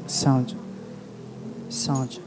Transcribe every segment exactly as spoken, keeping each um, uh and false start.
Sound. Sound.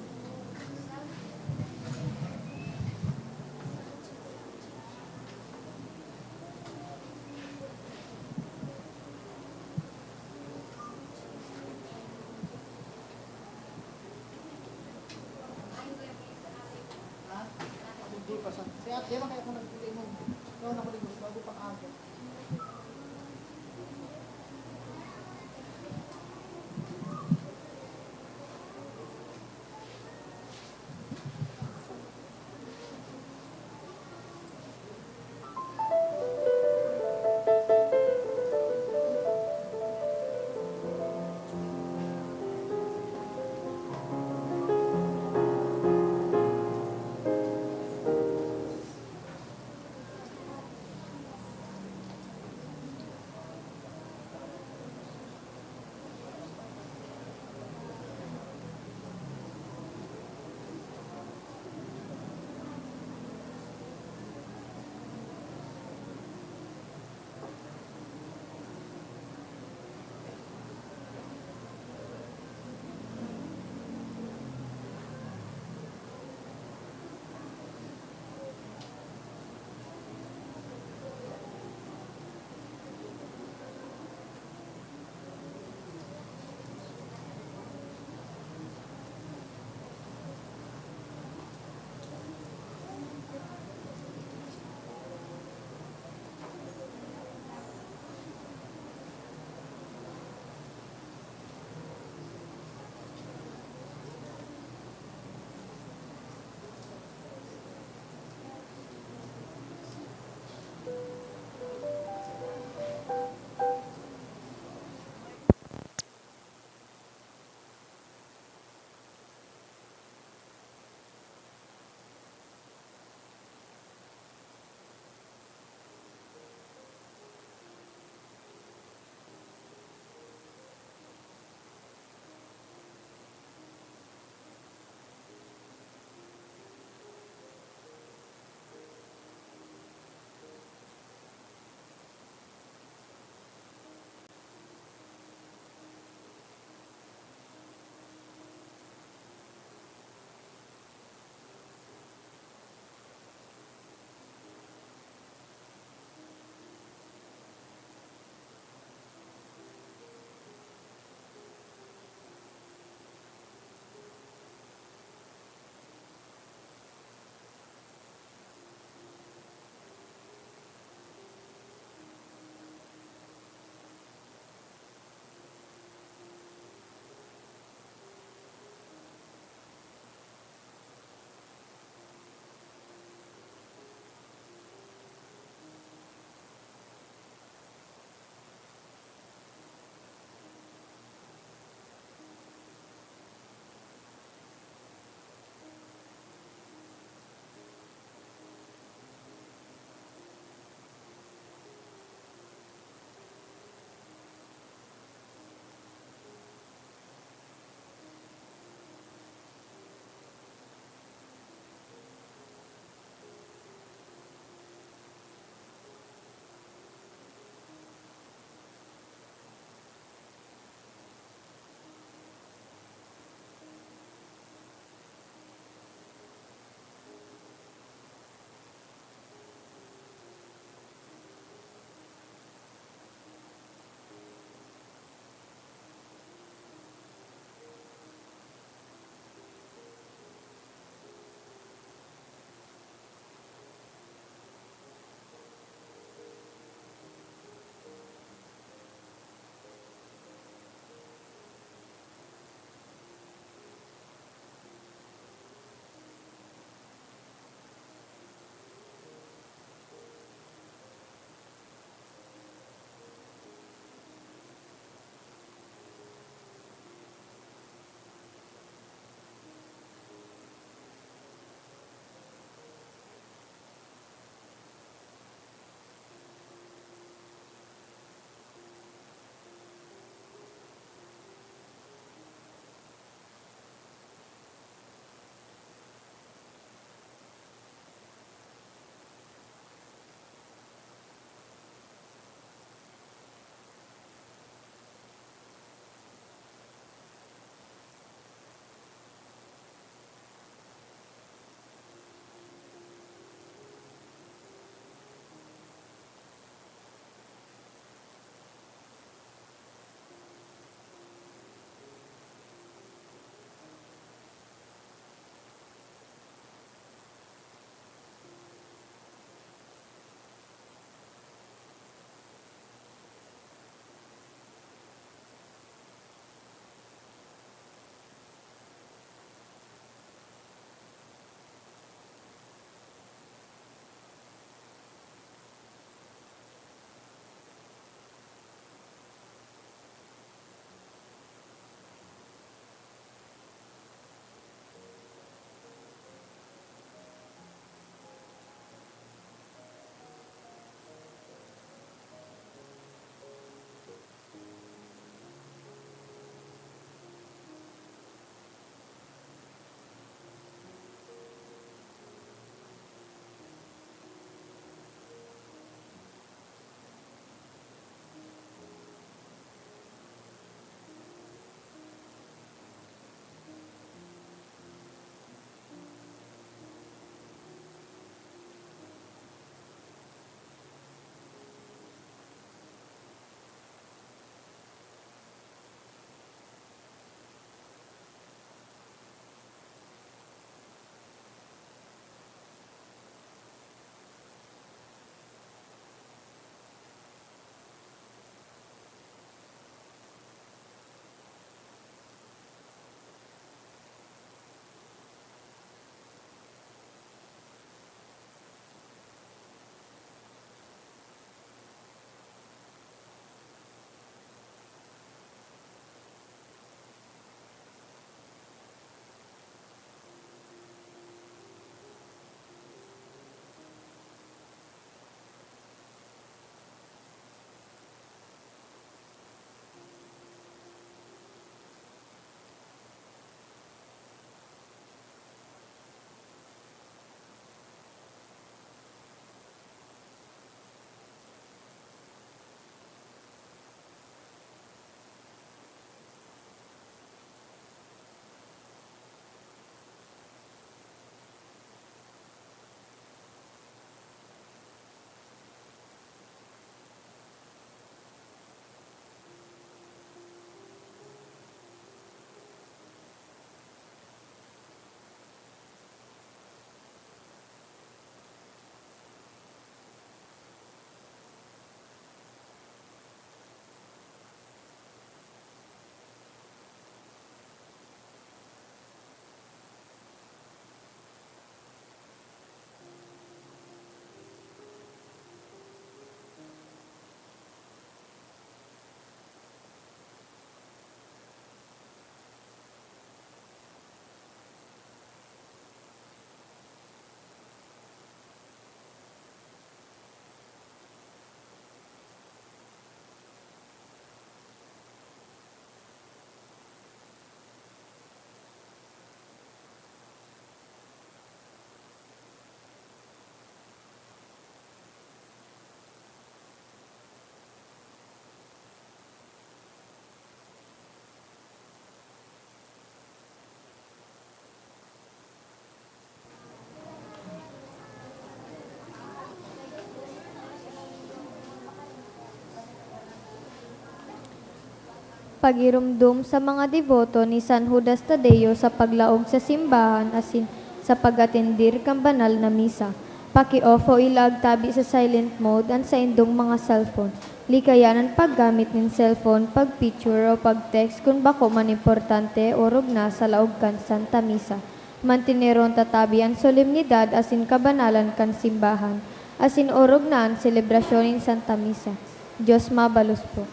Pagiromdom sa mga deboto ni San Judas Tadeo sa paglaog sa simbahan asin sa pag-atendir kan banal na misa. Paki-off o ilaag tabi sa silent mode an saindong mga cellphone. Likayan an paggamit nin cellphone, pag-picture o pag-text kun bako man importante, orog na sa laog kan Santa Misa. Manteneron ta tabi an solemnidad asin kabanalan kan simbahan, asin orog na an selebrasyon nin Santa Misa. Dios mabalos po.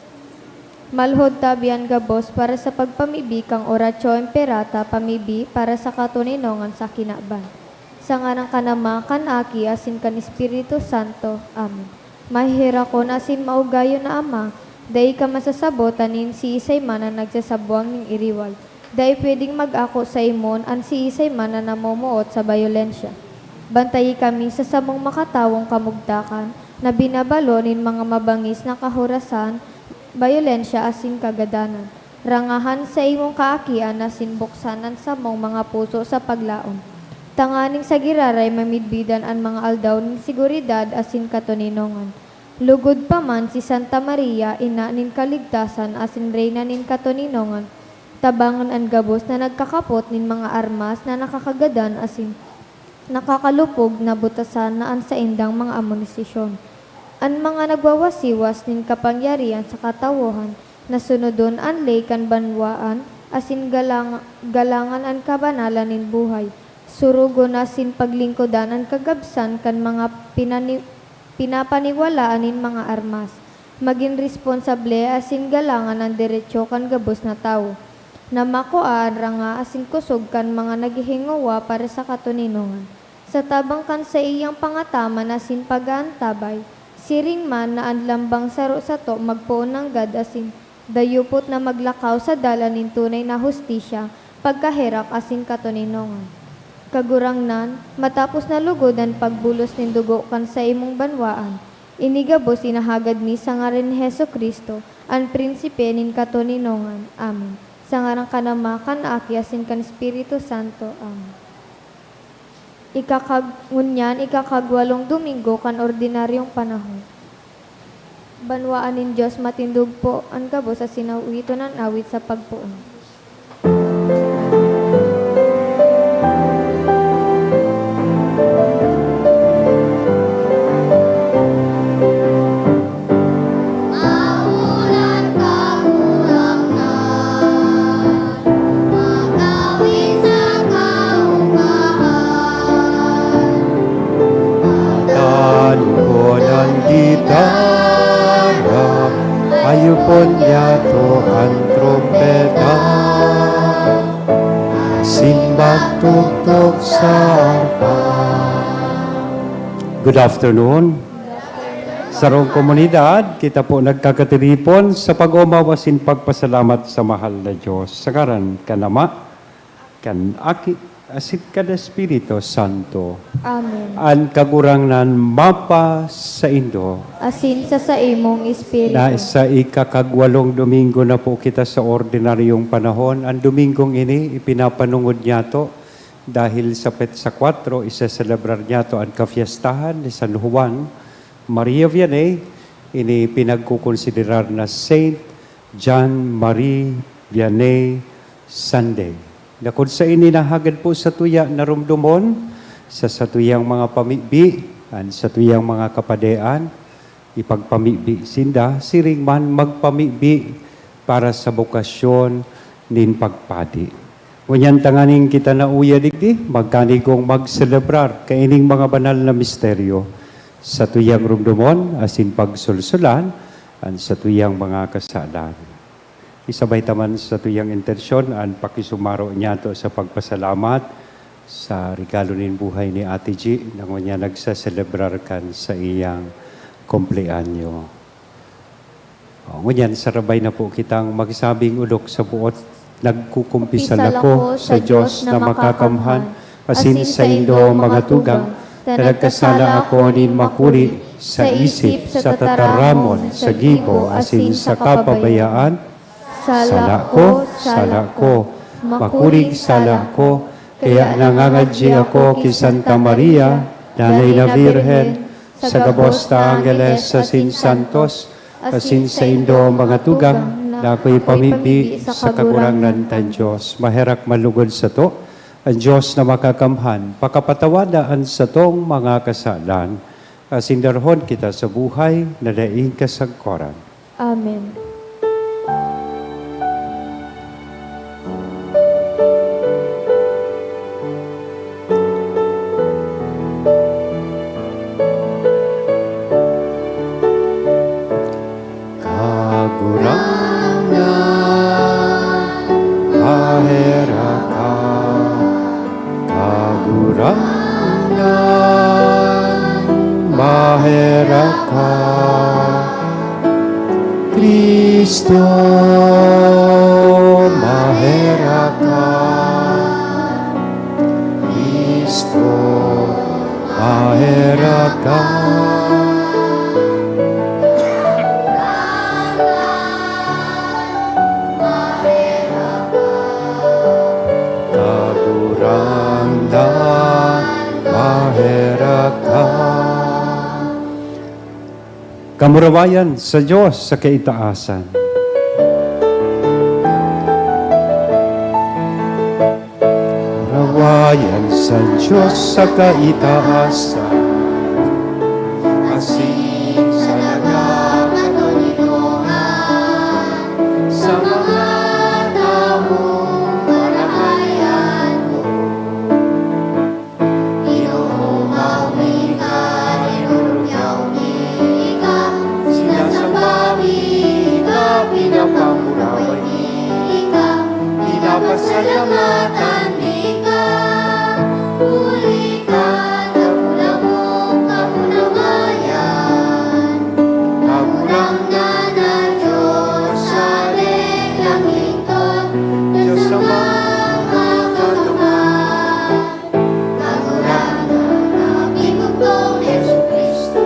Malhod tabi an gabos para sa pagpamibi kan Oratio Imperata, pamibi para sa katoninongan sa kinaban. Sa ngaran kan Ama, kan Aki, asin kan Espiritu Santo. Amen. Maheherakon asin maugayon na Ama, dai ka masasabot ta nin siisay man na nagsasabwang nin iriwal. Dai pwedeng mag-ako saimo an siisay man na namomoot sa bayolensya. Bantayi kami sa samong makatawong kamugtakan na binabalo nin mga mabangis na kahurasan, bayolensya asin kagadanan. Rangahan sa imong kaakian asin buksan an samong mga puso sa paglaom, tanganing sa giraray mamidbidan an mga aldaw nin seguridad asin katoninongan. Lugod pa man si Santa Maria, Ina nin Kaligtasan asin Reyna nin Katoninongan, tabangon an gabos na nagkakapot nin mga armas na nakakagadan asin nakakalupog na butasan na an saindang mga amonisasyon. An mga nagwawasiwas nin kapangyarihan sa katawohan, na sunodon an ley kan banwaan asin galang-, galangan an kabanalan nin buhay, surugon asin paglingkodan an kagabsan kan mga pinani-, pinapaniwalaan nin mga armas. Magin responsable asin galangan an deretso kan gabos na tawo, na makua an ranga asin kosog kan mga naghihingowa para sa katoninongan. Sa tabang kan saiyang pangataman asin pag-aantabay, siring man na an lambang saro sato magpoon nanggad asin dayupot na maglakaw sa dalan nin tunay na hustisya, pagkaherak asin katoninongan. Kagurangnan, matapos na lugod an pagbulos nin dugo kan saimong banwaan, ini gabos inahagad mi sa ngaran ni Jesu-Cristo, an Prinsipe nin katoninongan. Amen. Sa ngaran kan Ama, kan Aki, asin kan Espiritu Santo. Amen. Ikakag-, ngunyan, ikakagwalong Domingo kan ordinaryong panahon. Banwaan nin Dios, matindog po an gabos asin awiton an awit sa pagpoon. Mahulat Kagurangnan, makawin sa kahukahan. Tan ko nang gitara, ayupon niyato an trompeta, asin magtugtog sa arpa. Good afternoon. Sarong komunidad, kita po nagkakatiripon sa pag-omaw asin pagpasalamat sa mahal na Dios. Sa ngaran kan Ama, kan Aki, asin kan Espiritu Santo. Amen. An Kagurangnan mapa saindo. Asin sa saimong espiritu. Na sa ikakagwalong Domingo na po kita sa ordinaryong panahon. An Domingong ini, ipinapanungod niyato dahil sa petsa kwatro, iseselebrar niyato an kafiestahan ni San Juan Maria Vianney, ini pinagkokonsiderar na Saint John Marie Vianney Sunday, na kun sa ini nahagad po satuya na romdomon sa satuyang mga pamibi, an satuyang mga kapadean, ipagpamibi sinda, siring man magpamibi para sa bokasyon nin pagpadi. Ngunyan tanganing kita nauya digdi, magkanigong magselebrar kaining mga banal na misteryo. Satuyang romdomon asin pagsulsulan an satuyang mga kasalan. Isabay ta man satuyang intensyon an pakisumaro niyato sa pagpasalamat sa regalo nin buhay ni Ate G na ngunyan nagseselebrar kan saiyang kumpleanyo. O, ngunyan, sarabay na po kitang magsabing olok sa buot. Nagkukumpisal ako sa Dios na makakamhan, asin saindo, mga tugang, na nagkasala ako nin makuri sa isip, sa tataramon, sa gibo, asin sa kapabayaan. Sala ko, sala ko, makurig sala ko, kaya nangangadyi ako ki Santa Maria, Nanay na Birhen, sa gabos ta angheles asin santos, asin saindo, mga tugang, Dakul pamibi sa Kagurangnan tan Dios, maherak malugod sato, an Dios na makakamhan, pakapatawada an satong mga kasalan, asin darhon kita sa buhay na daing kasagkoran. Amen. Kagurangnan, maherak ka. Kagurangnan, maherak ka. Cristo, maherak ka. Cristo, maherak ka. Kagurangnan, maherak ka. Kamurawayan sa Dios sa kaitaasan. Kamurawayan sa Dios sa kaitaasan. Asin sa mga katoninongan, sa mga tawong marahay an Ginoo, maumi ka, rinurugyaw mi ka, sinasamba mi ka, pinapamuraway mi ka, pinapasalamatan mi ka, huli ka, dakul an kamurawayan, Kagurangnan na Dios sa lenglang lingkod, Dios Ama, Kagurangnan na Ginugtong Jesu-Cristo,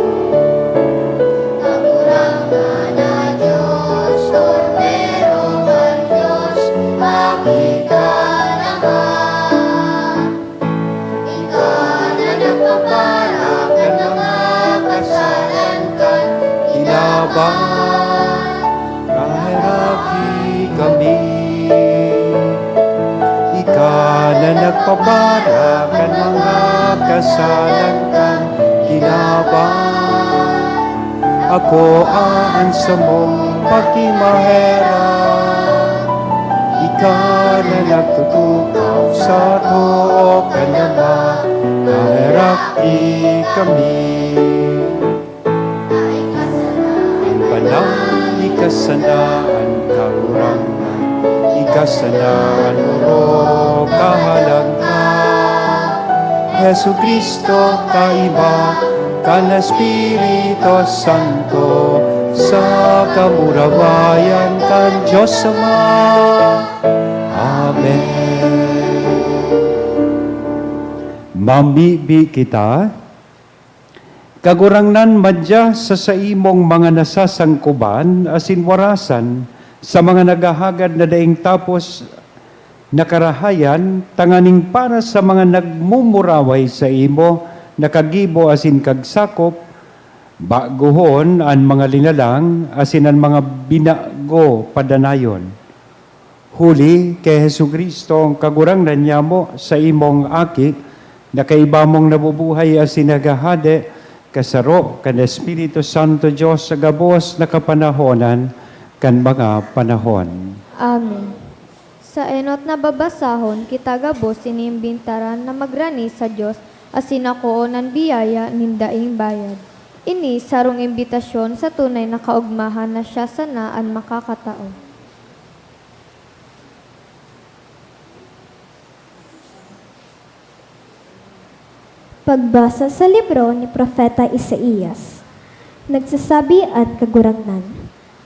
Kagurangnan na Dios, Kordero kan Dios, Aki kan Ama. Ika na nagpapara kan mga kasalan kan kinaban, kaheraki kami. Ika na nagpapara kan mga kasalan kan kinaban, akoa an samong pakimaherak. Ika na nagtutukaw sa too kan Ama, kaheraki kami. An banal, ika sana an Kagurangnan, ika sana an orog kahalang ka. Jesu-Cristo, kaiba kan Espiritu Santo, sa kamurawayan kan Dios Ama. Amen. Mamibi kita. Kagurangnan, madya sa saimong mga nasasangkoban asin warasan, sa mga naghahagad na daing tapos na karahayan, tanganing para sa mga nagmumuraway saimo na kagibo asin kagsakop, bagohon an mga linalang asin an mga binago padanayon. Huli ki Jesu-Cristo, an Kagurangnan nyamo, saimong Aki, na kaiba mong nabubuhay asin naghahade, kasaro kan Espiritu Santo, Dios sa gabos na kapanahonan kan mga panahon. Amen. Sa enot na babasahon, kita gabos iniimbitaran na magrani sa Dios asin akoon an biyaya nin daing bayad. Ini sarong imbitasyon sa tunay na kaogmahan na siya sana an makakatao. Pagbasa sa libro ni Propeta Isaias. Nagsasabi an Kagurangnan,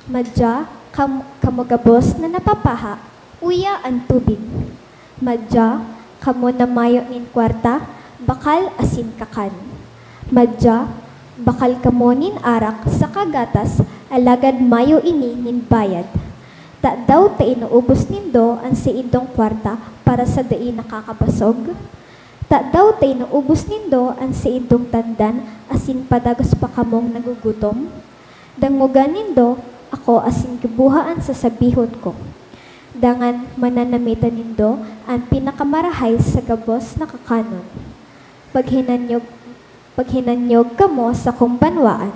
"Madya kam-, kamo gabos na napapaha, uya an tubig. Madya kamo na mayo nin kwarta, bakal asin kakan. Madya, bakal kamo nin arak saka gatas, alagad mayo ini nin bayad. Tadaw ta inuubos nindo an saindong kwarta para sa dai nakakabasog? Tadaw ta inuubos nindo an saindong tandan asin padagos pa kamong nagugutom? Dangoga nindo, ako asin giboha an sasabihon ko. Dangan mananamitan nindo an pinakamarahay sa gabos na kakanon. Paghinanyog, paghinanyog kamo sakong banwaan,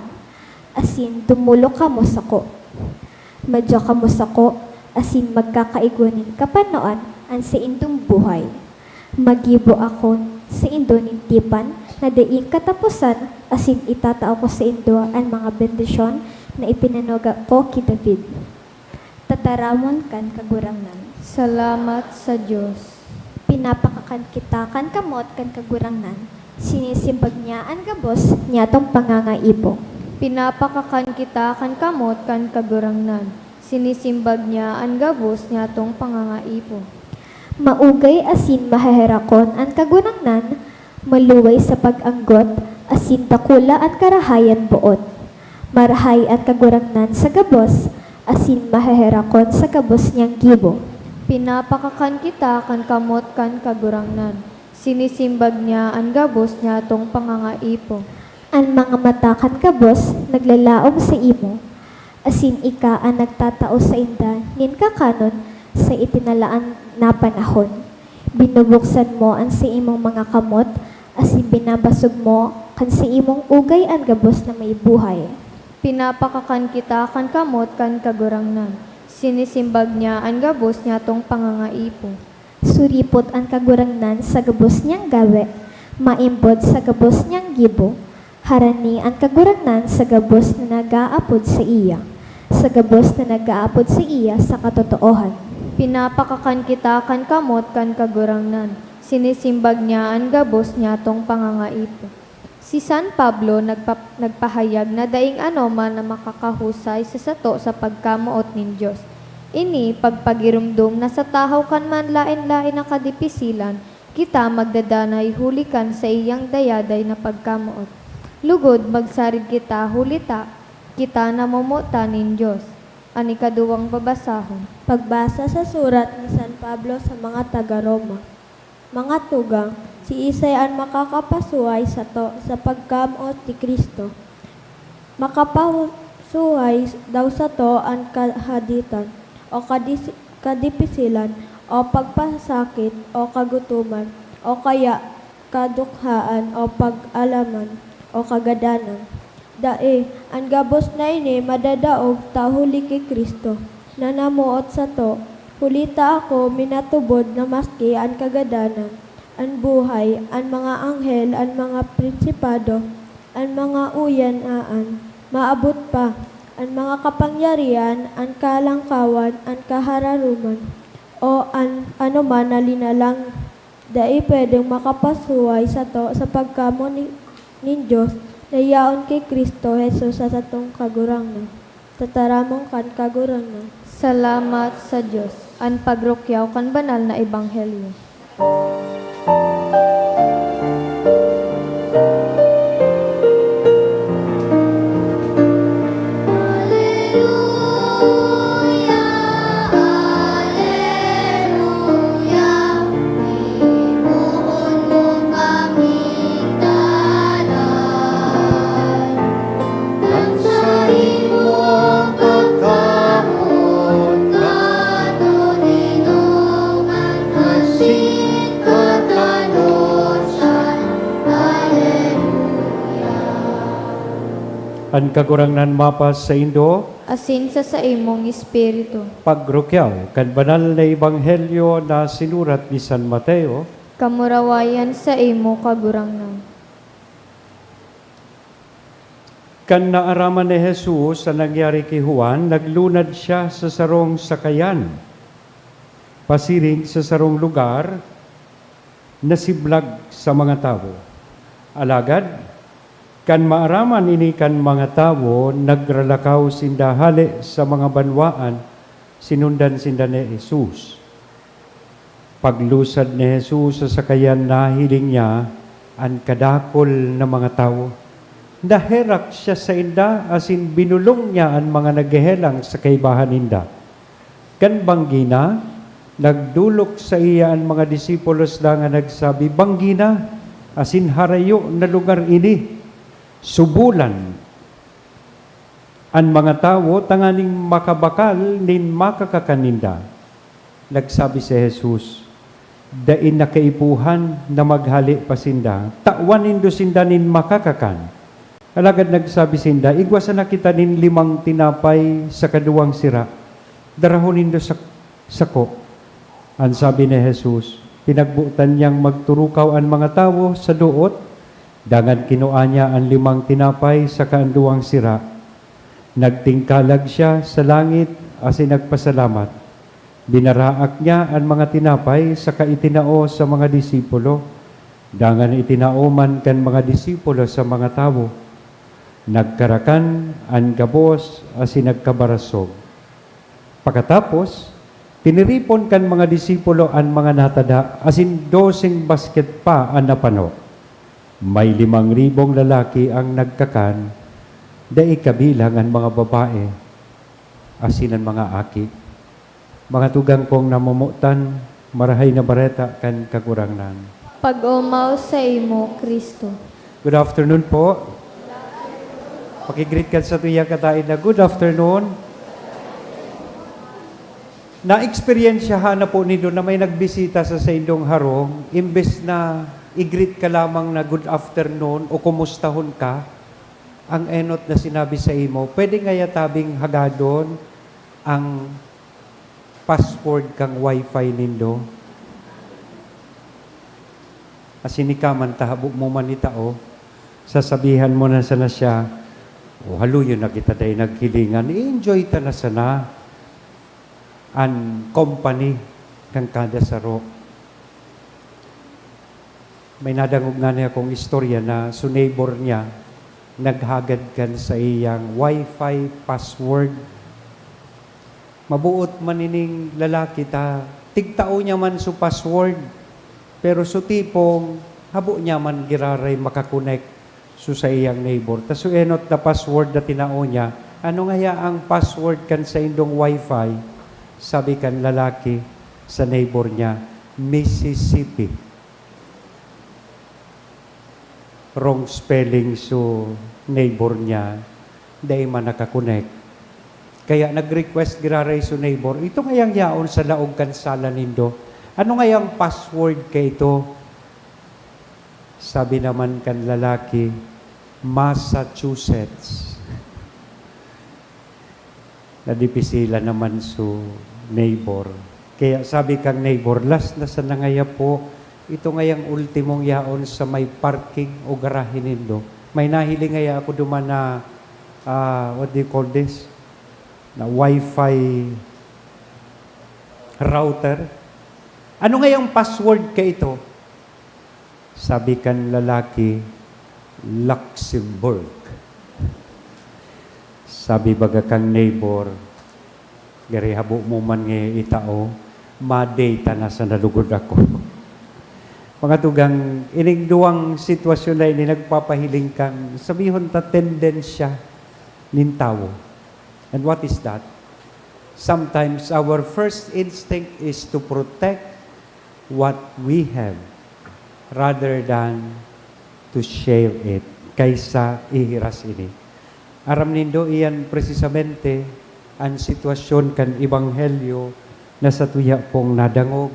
asin dumolok kamo sako. Madya kamo sako, asin magkakaigwa nin kapanoan an saindong buhay. Maggibo ako saindo nin tipan na daing kataposan, asin itatao ko saindo an mga bendisyon na ipinanuga ko ki David, tataramon kan Kagurangnan. Salamat sa Dios. Pinapakakan kita kan kamot kan Kagurangnan, sinisimbag niya an gabos niyatong pangangaipo. Pinapakakan kita kan kamot kan Kagurangnan, sinisimbag niya an gabos niyatong pangangaipo. Maugay asin maheherakon an Kagurangnan, maluway sa pag-anggot, asin dakula an karahayan boot. Marahay an Kagurangnan sa gabos, asin maheherakon sa gabos niyang gibo. Pinapakakan kita kan kamot kan Kagurangnan, sinisimbag niya an gabos niyatong pangangaipo. An mga mata kan gabos naglalaom saimo, asin ika an nagtatao sainda nin kakanon sa itinalaan na panahon. Binubuksan mo an saimong mga kamot, asin binabasog mo kan saimong ugay an gabos na may buhay. Pinapakakan kita kan kamot kan Kagurangnan, sinisimbag niya an gabos niyatong pangangaipo. Suripot an Kagurangnan sa gabos niyang gawe, maimbod sa gabos niyang gibo. Harani an Kagurangnan sa gabos na nag-aapod saiya, sa gabos na nag-aapod saiya sa katotoohan. Pinapakakan kita kan kamot kan Kagurangnan, sinisimbag niya an gabos niyatong pangangaipo. Si San Pablo nagpa-, nagpahayag na daing anoman na makakahusay sa sato sa pagkamoot nin Dios. Ini pagpagiromdom na sa tahaw kan manlaen-laen na kadipisilan, kita magdadanay huli kan saiyang dayaday na pagkamoot. Lugod, magsarig kita huli ta kita namomotan nin Dios. An ikaduwang babasahon. Pagbasa sa surat ni San Pablo sa mga taga Roma. Mga tugang, siisay an makakapasuhay sato sa pagkamoot ni Cristo? Makapasuhay daw sato an kahaditan, o kadis-, kadipisilan, o pagpasakit, o kagutoman, o kaya kadukhaan, o pag-alaman, o kagadanan? Dai, an gabos na ini madadaog ta huli ki Cristo, na namoot sato. Huli ta ako minatubod na maski an kagadanan, an buhay, an mga anghel, an mga prinsipado, an mga uyan-aan, maabot pa, an mga kapangyarihan, an kalangkawan, an kahararoman, o an anoman na linalang, dai pwedeng makapasuhay sato sa pagkamoot ni, nin Dios na yaon ki Cristo Jesus sa satong Kagurangnan. Tataramon kan Kagurangnan. Salamat sa Dios. An pagrukyaw kan banal na ebanghelyo. An saimong pagkamoot, katoninongan asin katanosan. Aleluya. An Kagurangnan mapasaindo. Asin sa saimong espiritu. Pagrukyaw kan banal na ebanghelyo na sinurat ni San Mateo. Kamurawayan saimo, Kagurangnan. Kan naaraman ni Jesus an nangyari ki Juan, naglunad siya sa sarong sakayan, pasiring sa sarong lugar na siblag sa mga tawo. Alagad, kan maaraman ini kan mga tawo, nagralakaw sinda hale sa mga banwaan, sinundan sinda ni Jesus. Paglusad ni Jesus sa sakayan, nahiling niya an kadakul na mga tawo. Naherak siya sainda asin binolong niya an mga naghehelang sa kaibahan ninda. Kan banggi na, nagdolok saiya an mga disipulos dangan nagsabi, "Banggi na, asin harayo na lugar ini. Subolan an mga tawo tanganing makabakal nin makakakan ninda. Nagsabi si Jesus, "Dai na kaipuhan na maghale pa sinda, tawan nindo sinda nin makakakan." Alagad nagsabi sinda, "Igwa sana kita nin limang tinapay saka duwang sira. Darahon nindo sa sako." An sabi ni Jesus, pinagbotan niyang magturukaw an mga tawo sa doot, dangan kinua niya an limang tinapay saka an duwang sira. Nagtingkalag siya sa langit asin nagpasalamat. Binaraak niya an mga tinapay saka itinao sa mga disipulo, dangan itinao man kan mga disipulo sa mga tawo. Nagkarakan an gabos asin nagkabarasog. Pakatapos, tiniripon kan mga disipulo an mga natada asin doseng basket pa an napano. May limang ribong lalaki ang nagkakan, dai kabilang an mga babae asin an mga aki. Mga tugang kong namomotan, Marahay na Bareta kan Kagurangnan. Pag-omaw saimo, Cristo. Good afternoon po. Pakigreet kan sa tuya kataid na good afternoon. Naeksperyensyahan na po nindo na may nagbisita sa saindong harong, imbes na i-greet ka lamang na good afternoon o kumustahon ka, ang enot na sinabi sa imo, "Pwede ngaya tabing hagadon ang password kang wifi nindo?" Asin ika man ta, habo mo man itao, sasabihan mo na sana siya, "O, haloyon na kita dai naghilingan, i-enjoy ta na sana an company kan kada saro." May nadangog ngani akong istorya na su neighbor niya naghagad kan saiyang wifi password. Maboot man ining lalaki ta tigtao niya man su password, pero su tipong habo niya man giraray maka-connect su saiyang neighbor. Ta su enot na password na tinao niya, "Ano ngaya ang password kan saindong wifi?" Sabi kan lalaki sa neighbor niya, "Mississippi." Wrong spelling su neighbor niya, dai man naka-connect. Kaya nag-request giraray su neighbor, "Ito ngayang yaon sa laog kan sala nindo, ano ngayang password kaito?" Sabi naman kan lalaki, "Massachusetts." Nadipisilan naman su neighbor. Kaya sabi kang neighbor, "Last na sana ngaya po, ito ngayang ultimong yaon sa may parking o garahe nindo." May nahiling ngaya ako duman na, ah, what do you call this? Na wifi router. "Ano ngayang password kaito?" Sabi kan lalaki, "Luxembourg." Sabi baga kan neighbor, "Gari habo mo man ngaya itao, ma-date ta na sana lugod ako." Mga tugang, ining duwang sitwasyon na ini nagpapahiling kan, sabihon ta, tendensya nin tawo. And what is that? Sometimes our first instinct is to protect what we have rather than to share it, kaysa ihiras ini. Aram nindo, iyan presisamente an sitwasyon kan ebanghelyo na satuya pong nadangog.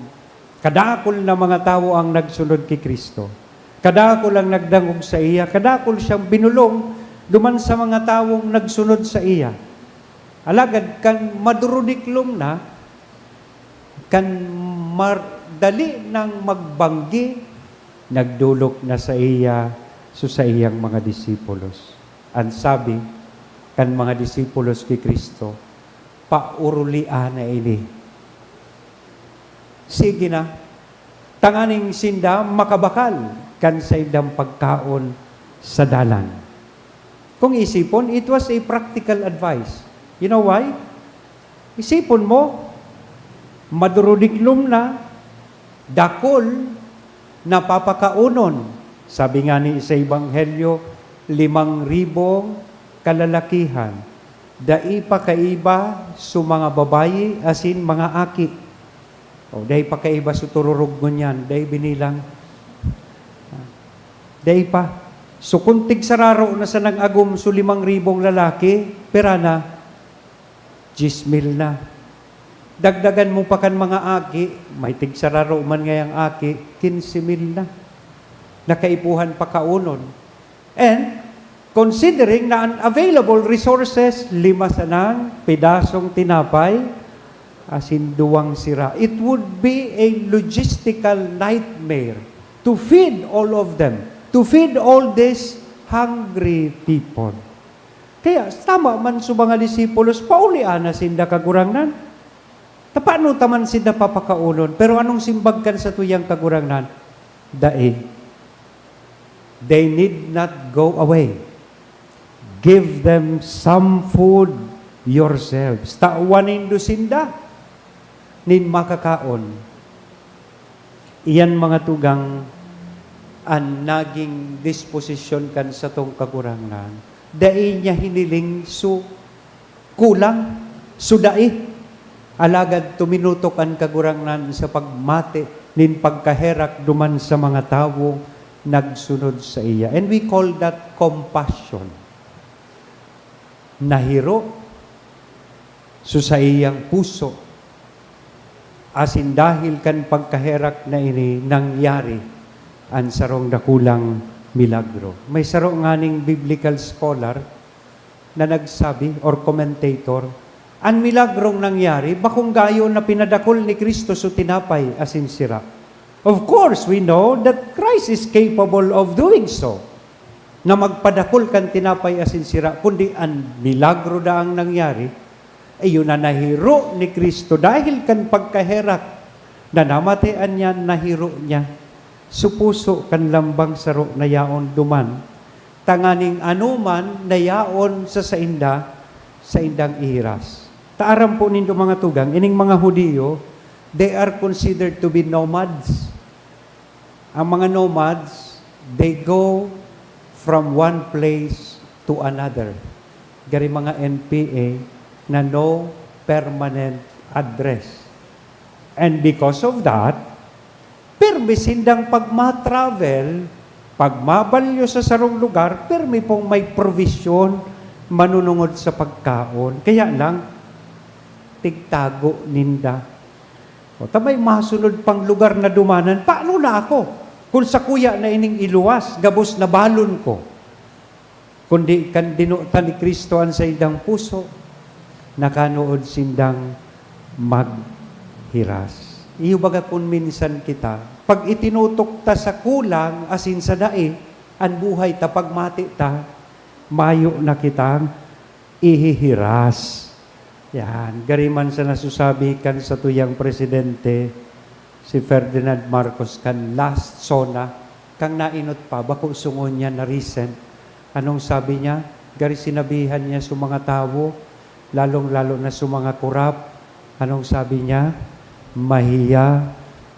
Kadakul na mga tawo ang nagsunod ki Cristo. Kadakul ang nagdangog saiya. Kadakul siyang binulong duman sa mga tawong nagsunod saiya. Alagad kan maduruniklom na, kan mar-, dali nang magbanggi, nagdolok na saiya su saiyang mga disipulos. An sabi kan mga disipulos ki Cristo, "Paurulian na ini. Sige na, tanganing sinda makabakal kan saindang pagkaon sa dalan." Kung isipon, it was a practical advice. You know why? Isipon mo, maduruniklom na, dakul na papakaonon. Sabi ngani sa Ebanghelyo, limang ribong kalalakihan. Dai pa kaiba su mga babayi asin mga aki. O, dai pa kaiba su tururog ngunyan, dai binilang. Dai pa. So, kun tigsararo na sanang agom su limang ribong lalaki, Pira na? Diyes mil na. Dagdagan mo pa kan mga aki, may tigsararo man ngayang aki, kinse mil na. Nakaipuhan pa kaunon. And considering na an available resources, lima sanang pedasong tinapay, asin duwang sira, it would be a logistical nightmare to feed all of them, to feed all these hungry people. Kaya tama man sa mga disipulos, "Paulian na sinda, Kagurangnan. Ta paano ta man sinda papakaonon?" Pero anong simbag kan satuyang Kagurangnan? "Dai. They need not go away. Give them some food yourselves." Tawan nindo sinda nin makakaon. Iyan, mga tugang, an naging disposisyon kan satong Kagurangnan. Dai niya hiniling so kulang, so dai. Alagad tuminutok an Kagurangnan sa pagmati nin pagkaherak duman sa mga tawong nagsunod saiya. And we call that compassion. Nahiro so saiyang puso, asin dahil kan pagkaherak na ini, nangyari an sarong dakulang milagro. May saro nganing biblical scholar na nagsabi, or commentator, "An milagrong nangyari, bakong gayo na pinadakul ni Cristo so tinapay asin sira." Of course, we know that Christ is capable of doing so, na magpadakul kan tinapay asin sira, kundi an milagro daang nangyari, iyo na nahiro ni Cristo dahil kan pagkaherak na namatian niya, nahiro niya so puso kan lambang saro na yaon duman, tanganing anoman na yaon sa sainda, saindang ihiras. Ta aram po nindo, mga tugang, ining mga Judio, they are considered to be nomads. Ang mga nomads, they go from one place to another. Gari mga N P A na no permanent address. And because of that, pirmi sindang pagma-travel, pagmabalyo sa sarong lugar, pirmi pong may provision manunungod sa pagkaon. Kaya lang, tigtago ninda. O, ta may masunod pang lugar na dumanan, paano na ako? Kung sakuya na ining iluwas, gabos na balon ko. Kundi kan dinotan ni Cristo an saindang puso, nakanood sindang maghiras. Iyo baga kun minsan kita, pag itinutok ta sa kulang asin sa dai, an buhay ta, pagmati ta, mayo na kitang ihihiras. Yan. Gari man sa nasusabi kan satuyang presidente, si Ferdinand Marcos, kan last SONA, kan nainot pa, bako sungon niya na recent. Anong sabi niya? Gari sinabihan niya sa mga tawo, lalong-lalo na sa mga korap, anong sabi niya? "Mahiya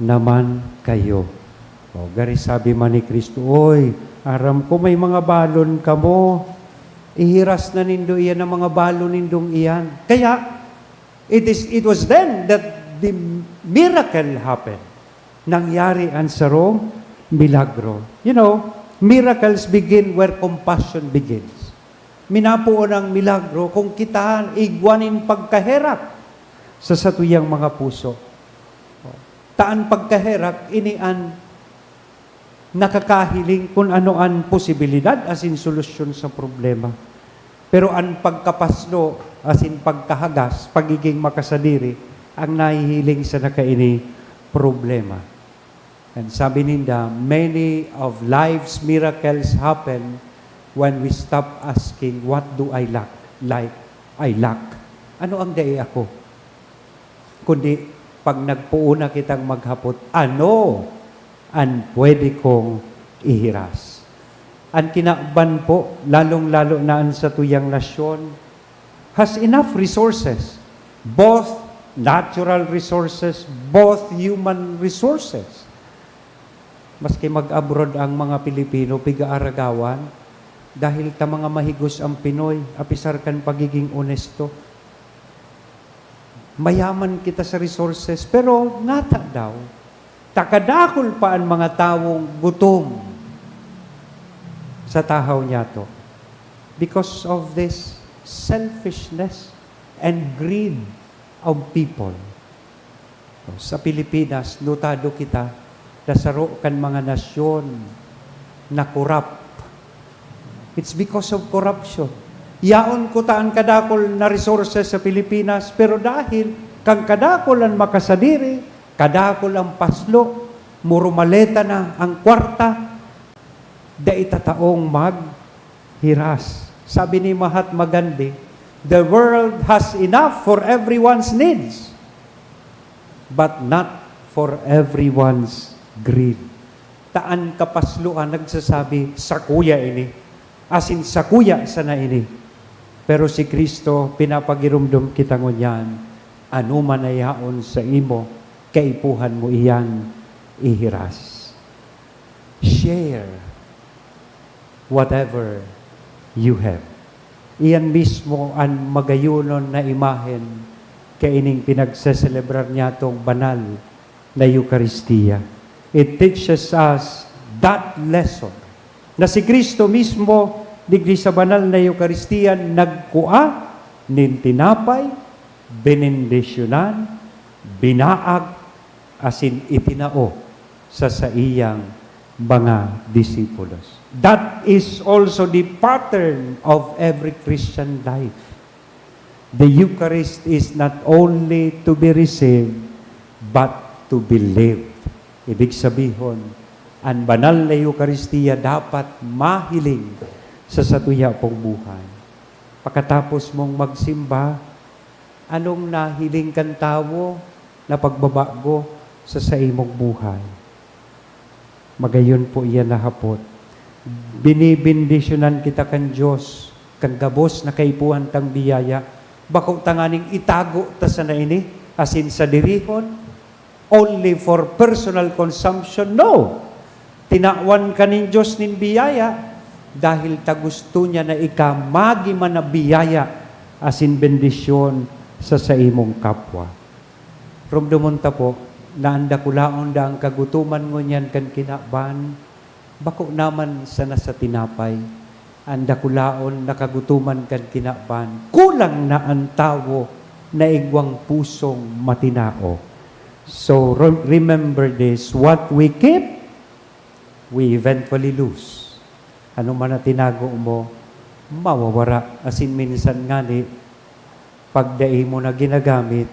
naman kayo." O, gari sabi man ni Cristo, "Oy, aram ko may mga balon kamo. Ihiras na nindo iyan ang mga balon nindong iyan." Kaya, it is, it was then that the miracle happened. Nangyari an sarong milagro. You know, miracles begin where compassion begins. Minapoon ang milagro kung kita igwa nin pagkaherak sa satuyang mga puso. Ta an pagkaherak, ini an nakakahiling kun ano an posibilidad asin solusyon sa problema. Pero an pagkapaslo asin pagkahagas, pagiging makasadiri, ang nahihiling sa nakaini problema. And sabi ninda, "Many of life's miracles happen when we stop asking, 'What do I lack?' Like, I lack. Ano ang dai ako?" Kundi, pag nagpoon na kitang maghapot, "Ano an pwede kong ihiras?" An kinaban po, lalong-lalo na an satuyang nasyon, has enough resources, both natural resources, both human resources. Maski mag-abroad ang mga Pilipino, pigaaragawan, dahil ta mga mahigos ang Pinoy, apisar kan pagiging onesto. Mayaman kita sa resources, pero ngata daw, ta kadakul pa an mga tawong gutom sa tahaw niyato. Because of this, selfishness and greed of people. Sa Pilipinas, notado kita na saro kan mga nasyon na korap. It's because of corruption. Yaon kuta an kadakul na resources sa Pilipinas, pero dahil kan kadakul an makasadiri, kadakul an paslo, murumaleta na an kwarta, dai ta taong maghiras. Sabi ni Mahatma Gandhi, "The world has enough for everyone's needs, but not for everyone's greed." Ta an kapasloan nagsasabi, "Sakuya ini," asin "Sakuya sana ini." Pero si Cristo, pinapagiromdom kita ngunyan, "Anoman na yaon saimo, kaipuhan mo iyan ihiras." Share whatever you have. Iyan mismo an magayonon na imahen kaining pinagseselebrar niyatong banal na Eukaristia. It teaches us that lesson, na si Cristo mismo, digdi sa banal na Eukaristia, nagkua nin tinapay, benendisyonan, binaag, asin itinao sa saiyang mga disipulos. That is also the pattern of every Christian life. The Eucharist is not only to be received, but to be lived. Ibig sabihon, an banal na Eukaristia dapat mahiling sa satuya pong buhay. Pakatapos mong magsimba, anong nahiling kan tawo na pagbabago sa saimong buhay? Magayon po iyan na hapot. Binibendisyonan kita kan Dios, kan gabos na kaipuhan tang biyaya. Bako tanganing itago ta sana ini, asin sadirihon, only for personal consumption? No! Tinawan ka nin Dios nin biyaya, dahil ta gusto niya na ika magi man na biyaya asin bendisyon sa saimong kapwa. Romdomon ta po na an dakulaon da an kagutoman ngunyan kan kinaban, bako naman sana sa tinapay. An dakulaon na kagutoman kan kinaban, kulang na an tawo na igwang pusong matinao. So, re-, remember this, what we keep, we eventually lose. Ano man na tinago mo, mawawara. Asin minsan ngani, pag dai mo na ginagamit,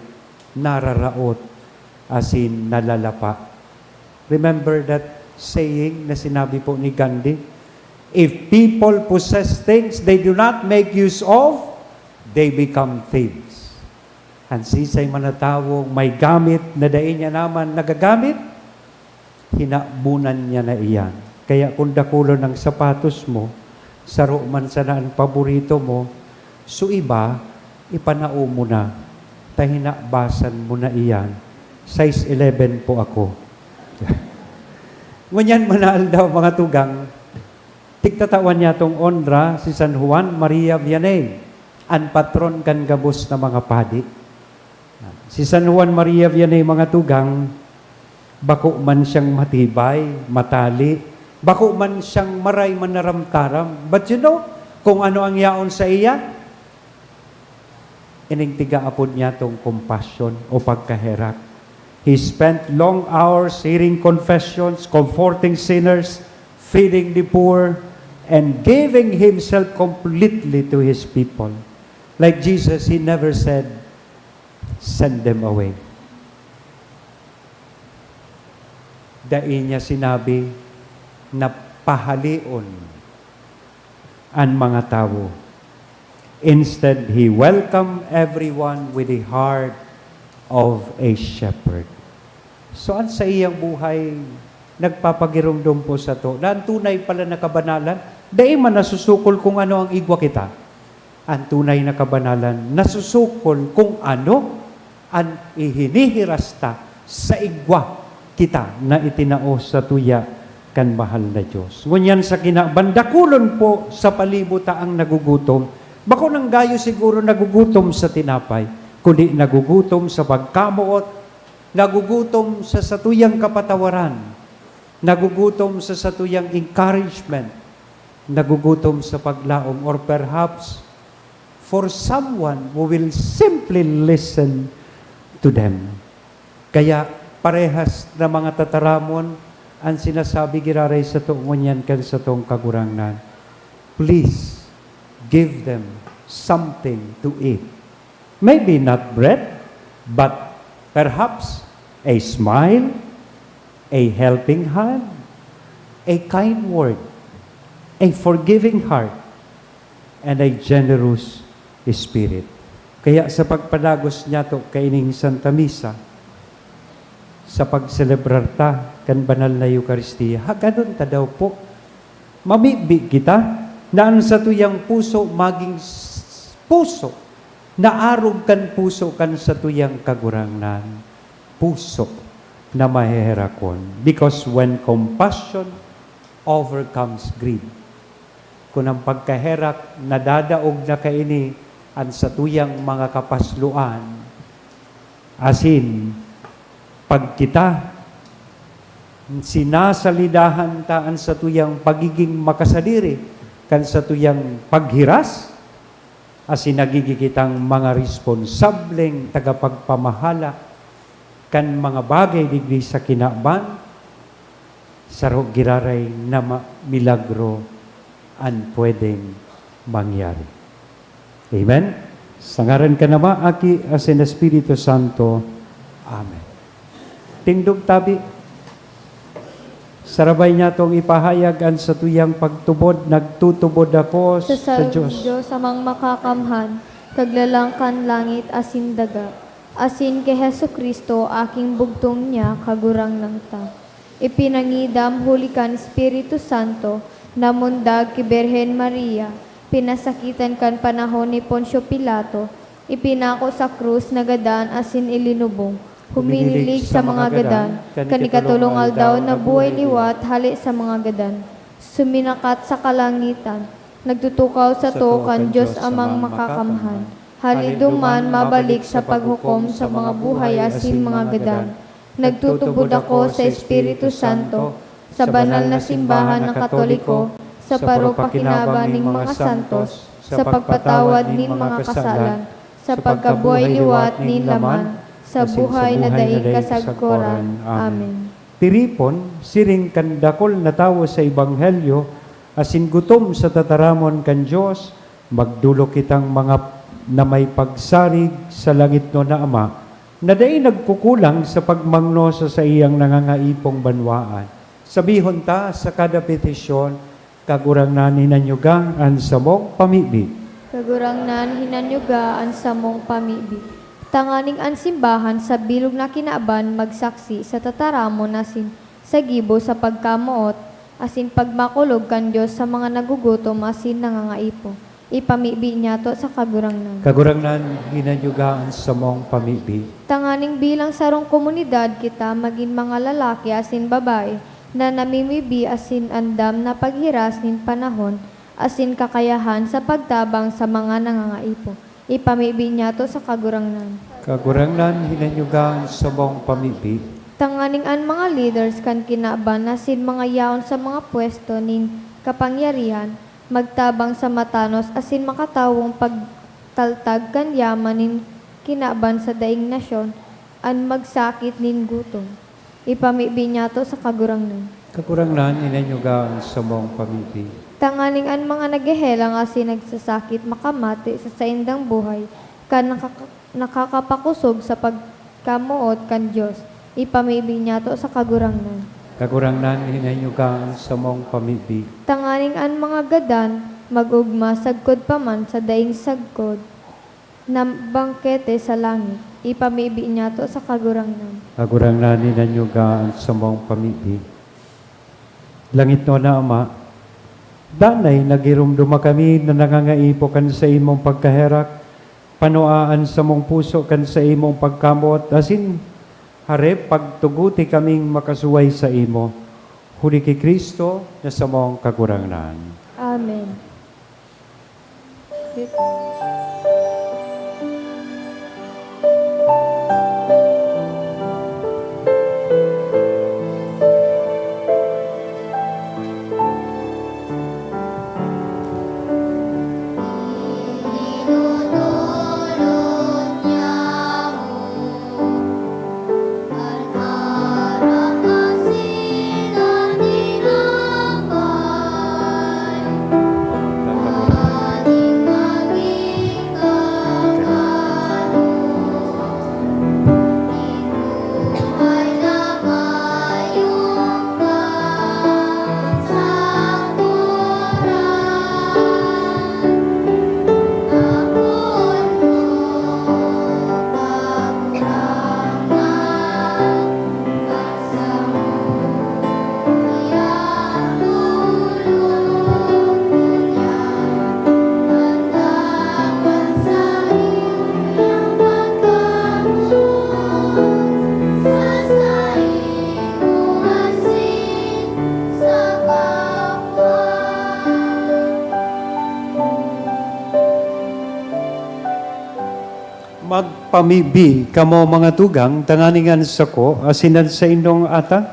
nararaot asin nalalapa. Remember that saying na sinabi po ni Gandhi, "If people possess things they do not make use of, they become thieves." An sisay man na tawong may gamit na dai niya naman nagagamit, hinabunan niya na iyan. Kaya kung dakulon ang sapatos mo, saro man sana an paborito mo, so iba, ipanao mo na, ta hinabasan mo na iyan. Size eleven po ako. Ngunyan, mga aldaw, mga tugang, tigtatawan niya tong onra si San Juan Maria Vianney, an patron kan gabos na mga padi. Si San Juan Maria Vianney, mga tugang, bako man siyang matibay, matali, bako man siyang maray manaramtaram. But you know kung ano ang yaon sa iya? Ining tiga-apod niya tong compassion o pagkaherak. He spent long hours hearing confessions, comforting sinners, feeding the poor, and giving himself completely to his people. Like Jesus, he never said, "Send them away." Dai niya sinabi na pahaleon an mga tawo. Instead, he welcomed everyone with the heart of a shepherd. So, an saiyang buhay nagpapagiromdom po sato na an tunay pala na kabanalan, dai man nasusukol kung ano ang igwa kita. An tunay na kabanalan nasusukol kung ano an ihinihiras ta sa igwa kita na itinao sa tuya kan mahal na Dios. Ngunyan sa kinaban, dakulon po sa palibot ta ang nagugutom. Bako nang gayo siguro nagugutom sa tinapay, kundi nagugutom sa pagkamoot, nagugutom sa satuyang kapatawaran, nagugutom sa satuyang encouragement, nagugutom sa paglaom, or perhaps for someone who will simply listen to them. Kaya parehas na mga tataramon an sinasabi giraray sato ngunyan kan satong Kagurangnan. Please give them something to eat. Maybe not bread, but perhaps a smile, a helping hand, a kind word, a forgiving heart, and a generous spirit. Kaya sa pagpadagos niyato kaining Santa Misa, sa pagselebrar ta kan banal na Eukaristia, haggadon ta daw po. Mamibi kita na an satuyang puso magin s-, puso na arog kan puso kan satuyang Kagurangnan, puso na maheherakon. Because when compassion overcomes greed, kun an pagkaherak nadadaog na kaini an satuyang mga kapasloan, asin pag kita sinasalidahan ta an satuyang pagiging makasadiri kan satuyang paghiras, asin nagigin kitang mga responsableng tagapagpamahala kan mga bagay digdi sa kinaban, saro giraray na ma-, milagro an pwedeng mangyari. Amen? Sa ngaran kan Ama, Aki, asin Espiritu Santo. Amen. Tindog tabi. Sarabay niyatong ipahayag an satuyang pagtubod, nagtutubod ako sa, sa Diyos. Diyos Amang Makakamhan, Kaglalang kan langit asin daga, asin ki Jesu-Cristo, aking bugtong niya, Kagurangnan ta. Ipinangidam huli kan Espiritu Santo, namundag ki Birhen Maria, pinasakitan kan panahon ni Poncio Pilato, ipinako sa krus, nagadan asin ilinubong. Huminilig sa mga gadan, kan ikatolong aldaw nabuhay liwat hale sa mga gadan. Suminakat sa kalangitan, nagtutukaw sato kan Diyos Amang Makakamhan. Hale duman mabalik sa paghukom sa mga buhay asin mga gadan. Nagtutubod ako sa Espiritu Santo, sa banal na simbahan na Katoliko, sa paro-pakinaban nin mga santos, sa pagpatawad nin mga kasalan, sa pagkabuhay liwat nin laman, sa buhay na daing kasagkoran. Amen. Tiripon, siring kan dakul na tawo sa Ebanghelyo, asin gutom sa tataramon kan Dios, magdolok kitang mga na may pagsarig sa langitnon na Ama, na dai nagkukulang sa pagmangno sa saiyang nangangaipong banwaan. Sabihon ta sa kada petisyon, "Kagurangnan, hinanyuga an samong pamibi." Kagurangnan, hinanyuga an samong pamibi. Tanganing an simbahan sa bilog na kinaban magsaksi sa tataramon asin sa gibo sa pagkamoot asin pagmakulog kan Dios sa mga nagugutom asin nangangaipo. Ipamibi niyato sa Kagurangnan. Kagurangnan, hinanyuga an samong pamibi. Tanganing bilang sarong komunidad kita magin mga lalaki asin babae na namimibi asin andam na paghiras nin panahon asin kakayahan sa pagtabang sa mga nangangaipo. Ipamibi niyato sa Kagurangnan. Kagurangnan, hinanyuga an samong pamibi. Tanganing an mga leaders kan kinaban asin mga yaon sa mga pwesto nin kapangyarihan magtabang sa matanos asin makatawong pagtaltad kan yaman nin kinaban sa daing nasyon an magsakit nin gutom. Ipamibi niyato sa Kagurangnan. Kagurangnan, hinanyuga an samong pamibi. Tanganing an mga naghehelang asin nagsasakit makamate sa saindang buhay kan nakaka-, nakakapakosog sa pagkamoot kan Dios. Ipamibi niyato sa Kagurangnan. Kagurangnan, hinanyuga an samong pamibi. Tanganing an mga gadan mag-ogma sagkod pa man sa daing sagkod na bangkete sa langit. Ipamibi niyato sa Kagurangnan. Kagurangnan, hinanyuga an samong pamibi. Langitnon na Ama, danay nagiromdoma kami na nangangaipo kan saimong pagkaherak. Panua an samong puso kan saimong pagkamoot asin harip pagtuguti kaming makasuway saimo. Huli ki Cristo na samong Kagurangnan. Amen. Magpamibi kamo, mga tugang, tanganing an sako asin an saindong atang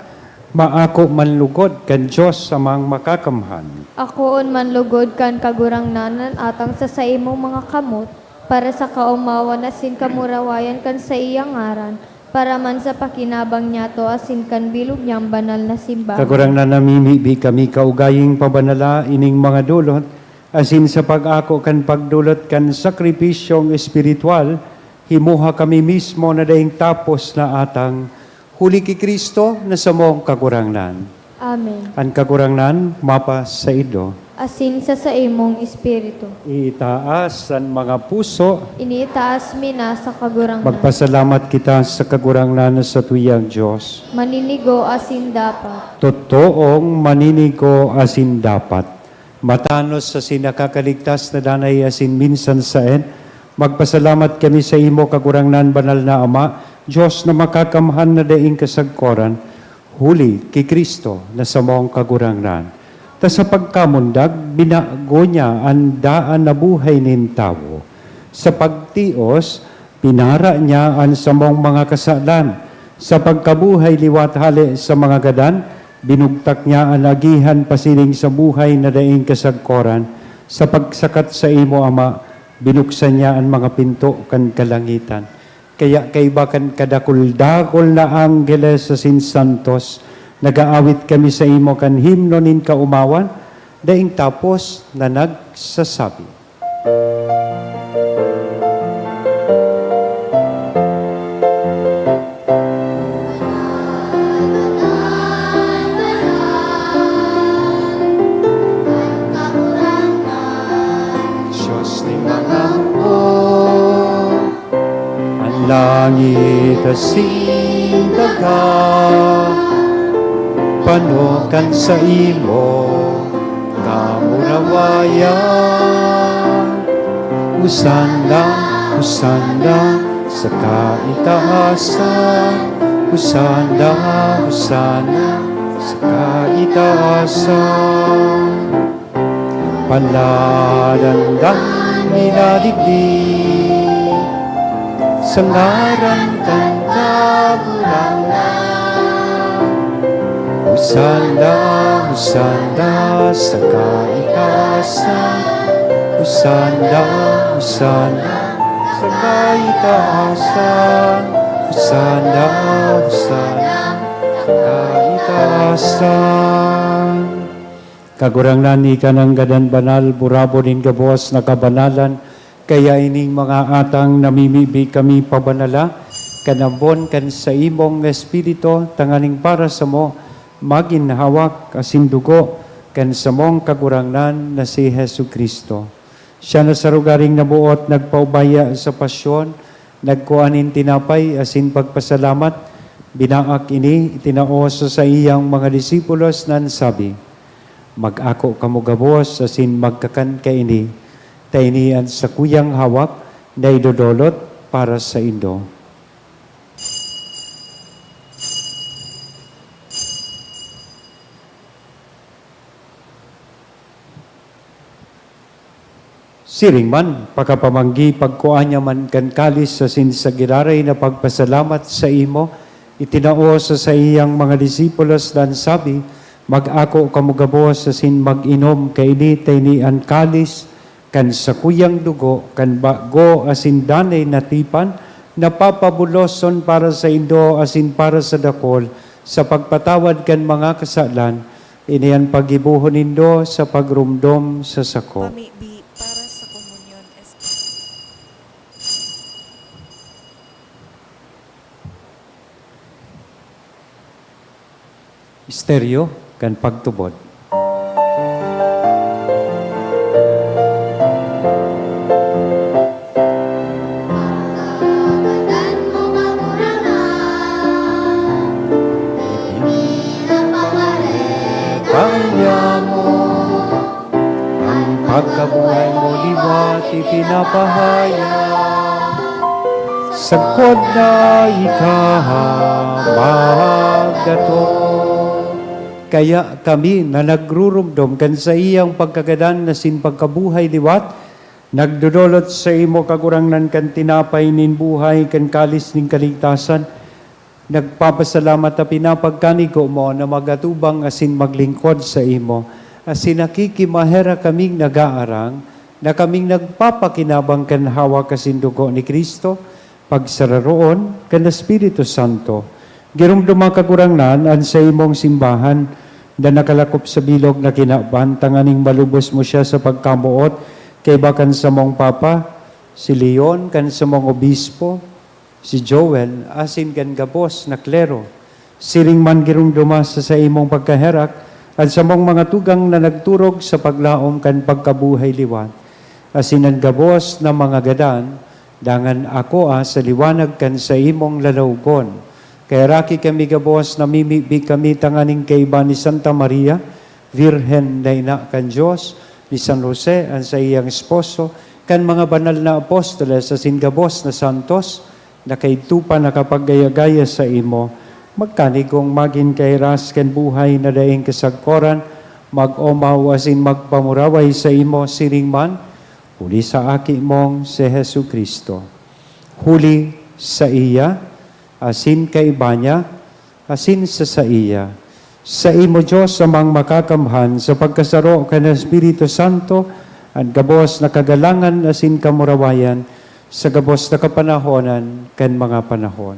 maako man lugod kan Dios Amang Makakamhan. Akoon man lugod kan Kagurangnan an atang sa saimong mga kamot, para sa kaomawan asin kamurawayan kan saiyang ngaran, para man sa pakinabang niyato asin kan bilog niyang banal na simbahan. Kagurangnan, namimibi kami kaugaying pabanala ining mga dolot, asin sa pag-ako kan pagdolot kan sakripisyong espiritual, himoha kami mismo na daing tapos na atang, huli ki Cristo na samong Kagurangnan. Amen. An Kagurangnan mapasaindo. Asin sa saimong espiritu. Itaas an mga puso. Iniitaas mi na sa Kagurangnan. Magpasalamat kita sa Kagurangnan na satuyang Dios. Maninigo asin dapat. Totoong maninigo asin dapat. Matanos asin nakakaligtas na danay asin minsan saen, magpasalamat kami saimo, Kagurangnan, Banal na Ama, Dios na Makakamhan na daing kasagkoran, huli ki Cristo na samong Kagurangnan. Ta sa pagkamundag, binago niya an daan na buhay nin tawo. Sa pagtios, pinara niya an samong mga kasalan. Sa pagkabuhay liwat hale sa mga gadan, binugtak niya an agihan pasiring sa buhay na daing kasagkoran. Sa pagsakat saimo, Ama, binuksan niya an mga pinto kan kalangitan. Kaya kaiba kan kadakul-dakul na anggeles asin santos, nag-aawit kami saimo kan himno nin kaomawan, daing tapos na nagsasabi. Dios nin mga hukbo, an langit asin daga, pano kan saimo kamurawayan. Hosanna, Hosanna sa kaitaasan. Hosanna, Hosanna sa kaitaasan. Paladan an minadigdi sa ngaran kan Kagurangnan. Hosanna, Hosanna sa kaitaasan. Hosanna, Hosanna sa kaitaasan. Hosanna, Hosanna sa kaitaasan. Kagurangnan, ika nanggad an banal, burabod nin gabos na kabanalan, kaya ining mga atang namimibi kami pabanala kan ambon kan saimong Espiritu, tanganing para samo magin hawak asin dugo kan samong Kagurangnan na si Jesu-Cristo. Siya na sa rogaring naboot nagpaubaya sa pasyon, nagkua nin tinapay asin pagpasalamat, binaak ini, itinao sa saiyang mga disipulos na an sabi, "Mag-ako kamo gabos asin magkakan kaini, ta ini an sakuyang hawak na idodolot para saindo." Siring man, pakapamanggi, pagkua niya man kan kalis asin sa giraray na pagpasalamat saimo, itinao sa saiyang mga disipulos, dansabi, "Mag-ako kamo gabos asin mag-inom kaini, ta ini an kalis kan sakuyang dugo kan bago asin danay na tipan, na papabuloson para saindo asin para sa dakul sa pagpatawad kan mga kasalan. Ini an paggibohon nindo sa pagromdom sa sako." Pamibi para sa komunyon. Misteryo kan pagtubod. Kaya mo ang pagkabuhay mo liwat ipinapahayag. Sagkod na ika magdato. Kaya kami na nagruromdom kan saiyang pagkagadan asin pagkabuhay liwat, Nagdodolot saimo, Kagurangnan, kan tinapay nin buhay, kan kalis nin kaligtasan. Nagpapasalamat ta pinapagkanigo mo na mag-atubang asin maglingkod saimo, asin nakikimaherak kaming nag-aarang na kaming nagpapakinabang kan hawak asin dugo ni Cristo, pagsararoon kan Espiritu Santo. Giromdoma, Kagurangnan, an saimong simbahan na nakalakop sa bilog na kinaban, tanganing malubos mo siya sa pagkamoot kaiba kan samong Papa, si Leon, kan samong Obispo, si Joel, asin kan gabos na klero. Siring man, giromdoma sa saimong pagkaherak an samong mga tugang na nagturog sa paglaom kan pagkabuhay liwat, asin an gabos na mga gadan, dangan akoa sa liwanag kan saimong lalawogon. Kaheraki kami gabos, namimibi kami tanganing kaiba ni Santa Maria, Birhen na ina kan Dios, ni San Jose, an saiyang esposo, kan mga banal na apostoles asin gabos na santos, na kaidto pa nakapagaya-gaya saimo, magkanigong magin kahiras kan buhay na daing kasagkoran, mag-omaw asin magpamuraway saimo siring man, huli sa Aki mong si Jesu-Cristo. Huli saiya, asin kaiba niya, asin sa saiya, saimo, Dios Amang Makakamhan, sa pagkasaro kan Espiritu Santo, an gabos na kagalangan asin kamurawayan, sa gabos na kapanahonan kan mga panahon.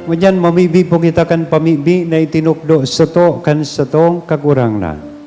Ngunyan, mamibi po kita kan pamibi na itinukdo sato kan satong Kagurangnan.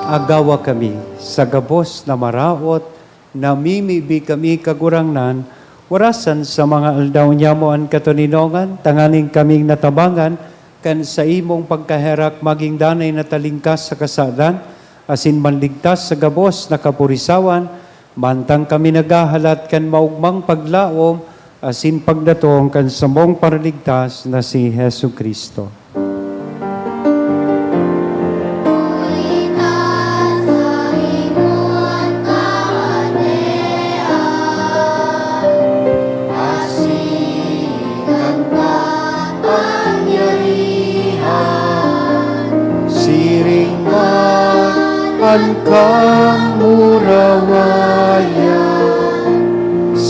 Agawa kami sa gabos na maraot, namimibi kami, Kagurangnan, warasan sa mga aldaw niyamo an katoninongan, tanganing kaming natabangan kan saimong pagkaherak magin danay na talingkas sa kasadan, asin manligtas sa gabos na kapurisawan, mantang kami naghahalat kan maogmang paglaom asin pagdatong kan samong Paraligtas na si Jesu-Cristo. Siring man an kamurawayan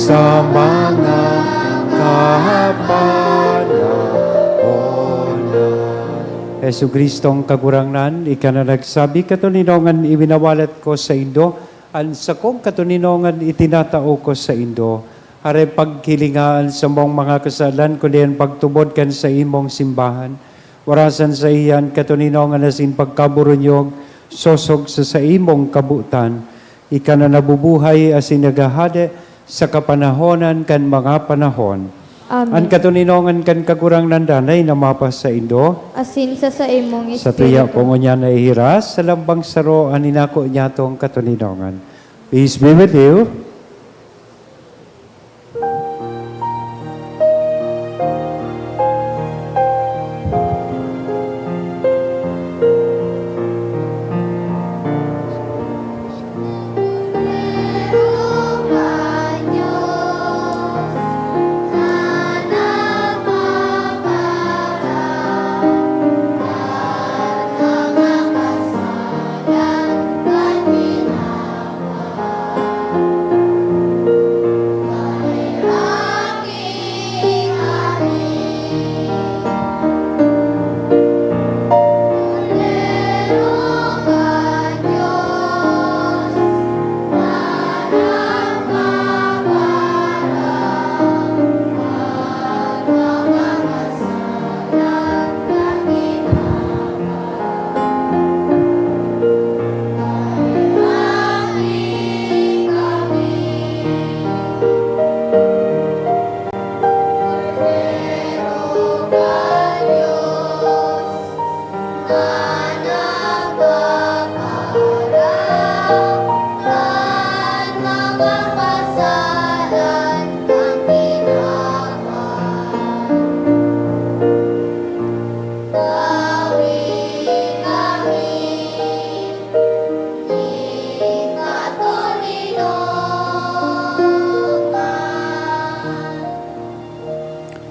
sa mga kapanahonan. Jesu-Cristong Kagurangnan, ika na nagsabi, "Katoninongan iwinawalat ko saindo, an sakong katoninongan itinatao ko saindo." Hare, paghilinga an samong mga kasalan, kundi an pagtubod kan saimong simbahan. Warasan saiya an katoninongan asin pagkaburunyog, sosog sa saimong kabotan. Ika na nabubuhay asin naghahade sa kapanahonan kan mga panahon. Amen. An katoninongan kan Kagurangnan danay na mapasaindo. Asin sa saimong Sa tuya espiritu. Po ngunyan na ihiras sa lambang saro an inako niyatong katoninongan. Peace be with you.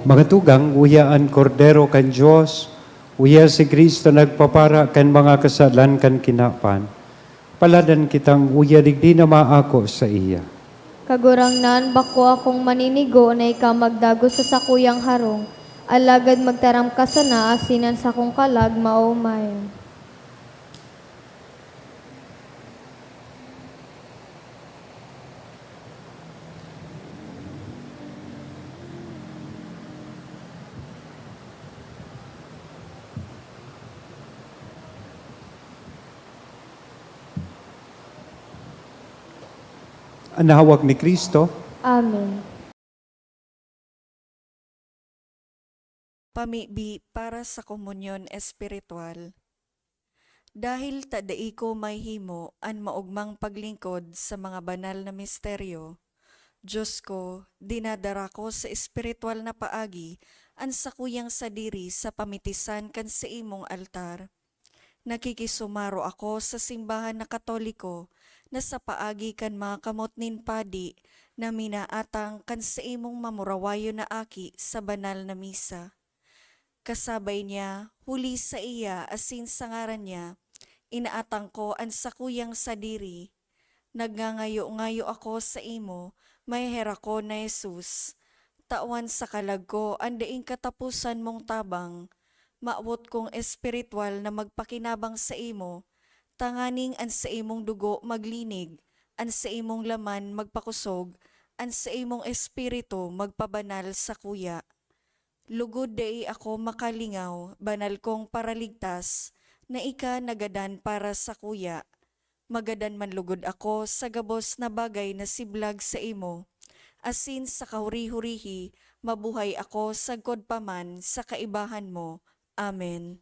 Mga tugang, uya an Kordero kan Dios, uya si Cristo nagpapara kan mga kasalan kan kinaban. Paladan kitang uya digdi na maako saiya. Kagurangnan, bako akong maninigo na ika magdagos sa sakuyang harong, alagad magtaram ka sana asin an sakong kalag maomayan. An hawak ni Cristo. Amen. Pamibi para sa komunyon espiritual. Dahil ta dai ko mahimo an maogmang paglingkod sa mga banal na misteryo, Dios ko, dinadara ko sa espiritual na paagi an sakuyang sadiri sa pamitisan kan saimong altar. Nakikisumaro ako sa simbahan na Katoliko na sa paagi kan mga kamot nin padi na minaatang kan saimong mamurawayon na aki sa banal na misa. Kasabay niya, huli saiya asin sa ngaran niya, inaatang ko an sakuyang sadiri. Nagngangayo-ngayo ako saimo, maheherakon na Jesus. Tawan sa kalag ko an daing kataposan mong tabang. Mawot kong espirituwal na magpakinabang saimo, tanganing an saimong dugo maglinig, an saimong laman magpakosog, an saimong espiritu magpabanal sakuya. Lugod dai ako makalingaw, banal kong Paraligtas, na ika nagadan para sakuya. Magadan man lugod ako sa gabos na bagay na siblag saimo, asin sa kahuri-hurihi mabuhay ako sagkod pa man sa kaibahan mo. Amen.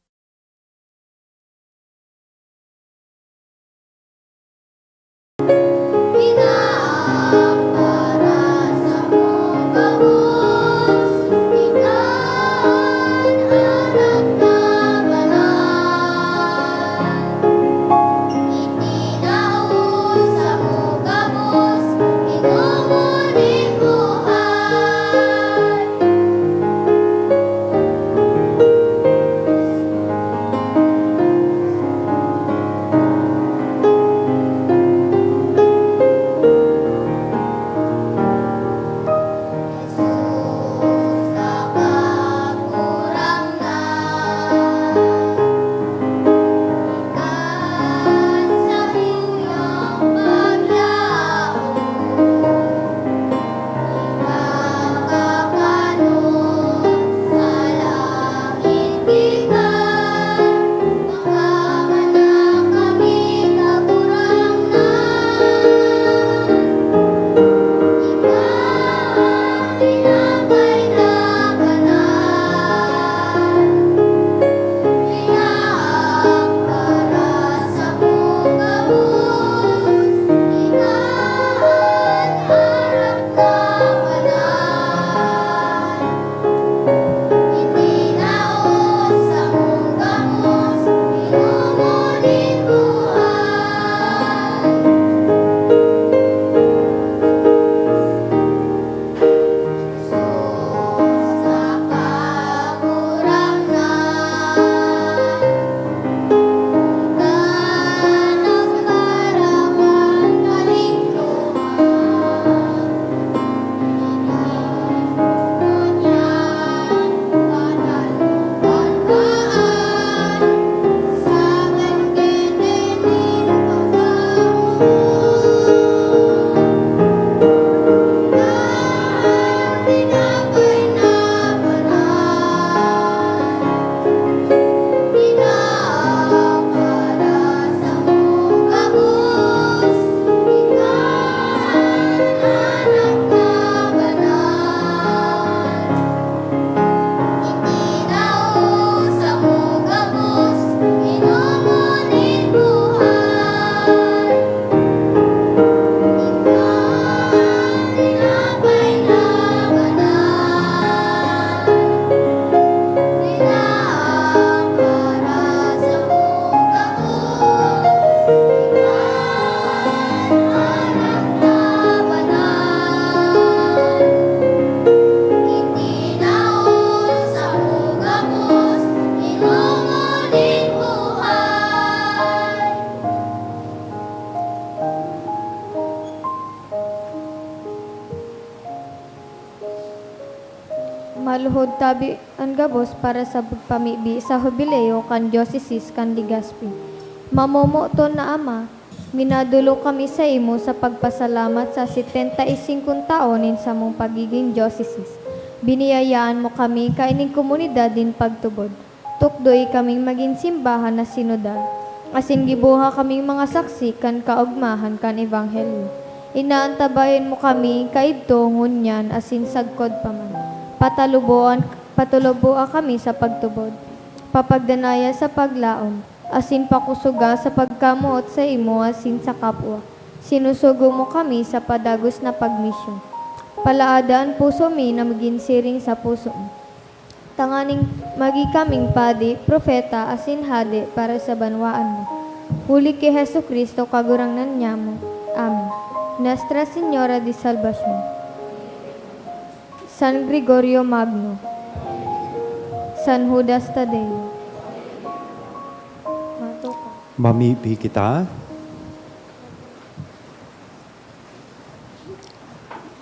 Maluhod tabi an gabos para sa pagpamibi sa Hubileo kan Diocese kan Legazpi. Mamomoton na Ama, minadolok kami saimo sa pagpasalamat sa setenta y singkong taon nin samong pagigin diocese. Biniyayaan mo kami kaining komunidad nin pagtubod. Tukdoy kaming magin simbahan na sinodal, asin gibuha kaming mga saksi kan kaogmahan kan Ebanghelyo. Inaantabayan mo kami kaidto, ngunyan, asin sagkod pa man. Pataluboan, pataluboa kami sa pagtubod, papagdanaya sa paglaom, asin pakusoga sa pagkamoot saimo asin sa kapwa. Sinusugo mo kami sa padagos na pagmisyon. Palaada an puso mi na magin siring sa puso mo, tanganing magi kaming padi, propeta, asin hade para sa banwaan mo. Huli ki Jesu-Cristo, Kagurangnan nyamo. Amen. Nuestra Señora de Salvacion. San Gregorio Magno. San Judas Tadeo. Matupa. Mamibi kita.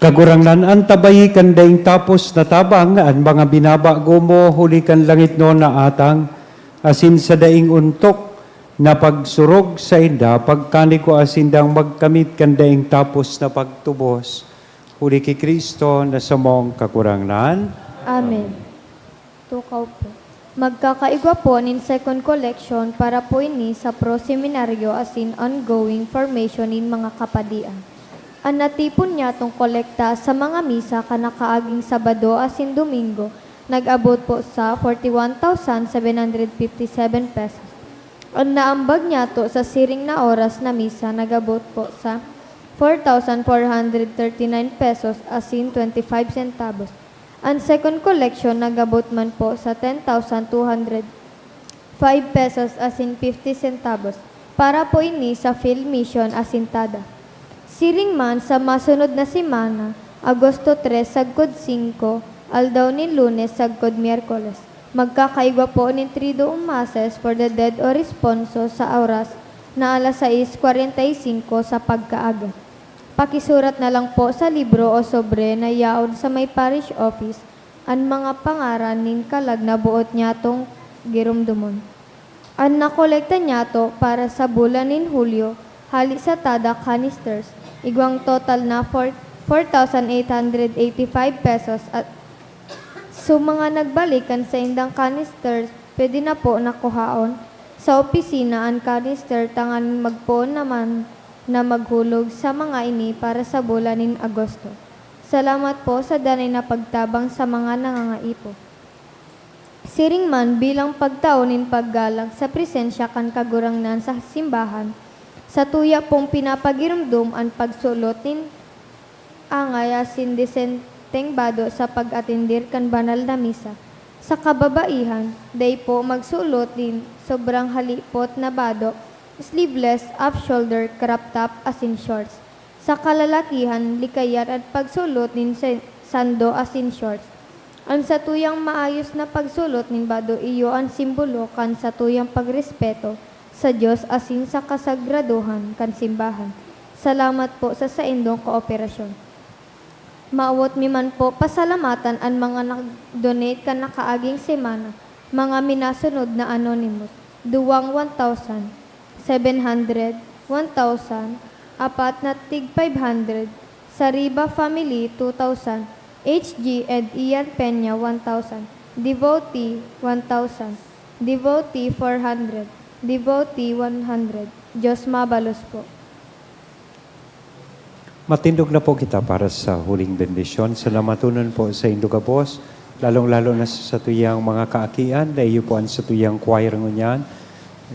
Kagurangnan, antabayi kan daing tapos na tabang an mga binabago mo huli kan langitnon na atang, asin sa daing ontok na pagsurog sainda, pagkanigwaa sindang magkamit kan daing tapos na pagtubos, huli ki Cristo na samong Kagurangnan. Amen. Tukaw po. Magkakaigwa po nin second collection para po ini sa pro-seminaryo asin ongoing formation nin mga kapadian. An natipon nyatong kolekta sa mga misa kan nakaaging Sabado asin Domingo nag-abot po sa forty one thousand seven hundred fifty seven pesos. An naambag nyato sa siring na oras na misa nag-abot po sa four thousand four hundred thirty nine pesos asin twenty five centavos. An second collection nag-abot man po sa ten thousand two hundred five pesos asin fifty centavos. Para po ini sa Field Mission asin TADA. Siring man, sa masunod na semana, Agosto tres sagkod singko, aldaw nin Lunes sagkod Miyerkules, magkakaigwa po nin Triduum Masses for the Dead o Responso sa oras na alas sais kwarenta y singko sa pagkaaga. Pakisurat na lang po sa libro o sobre na yaon sa may parish office an mga pangaran nin kalag na boot nyatong giromdomon. An nakolekta nyato para sa bulan nin Hulyo, hali sa TADA canisters, igwang total na four, four thousand eight hundred eighty five pesos at sa mga nagbalik kan saindang canisters, pwede na po na kuhaon sa opisina an canister tanganing magpoon naman na maghulog sa mga ini para sa bulan nin Agosto. Salamat po sa danay na pagtabang sa mga nangangaipo. Siring man, bilang pagtao nin paggalang sa presensya kan Kagurangnan sa simbahan, satuya pong pinapagiromdom an pagsulot nin angay asin desenteng bado sa pag-atender kan banal na misa. Sa kababaihan, dai po magsulot nin sobrang halipot na bado, sleeveless, off-shoulder, crop top, asin shorts. Sa kalalakihan, likayan an pagsulot nin se-, sando asin shorts. An satuyang maayos na pagsulot nin bado iyo an simbolo kan satuyang pagrespeto sa Dios asin sa kasagradohan kan simbahan. Salamat po sa saindong kooperasyon. Mawot mi man po pasalamatan an mga nag-donate kan nakaaging semana, mga minasunod na anonymous, duwang one thousand, seven hundred, one thousand, apat na tig five hundred, Sariba family, two thousand, H G and Ian Peña, one thousand, Devotee, one thousand, Devotee, four hundred, Devotee, one hundred. Diyos mabalos po. Matindog na po kita para sa huling bendisyon. Salamatonon po saindo gabos, lalong-lalo na sa satuyang mga kaakian, na iyo po an satuyang choir ngunyan,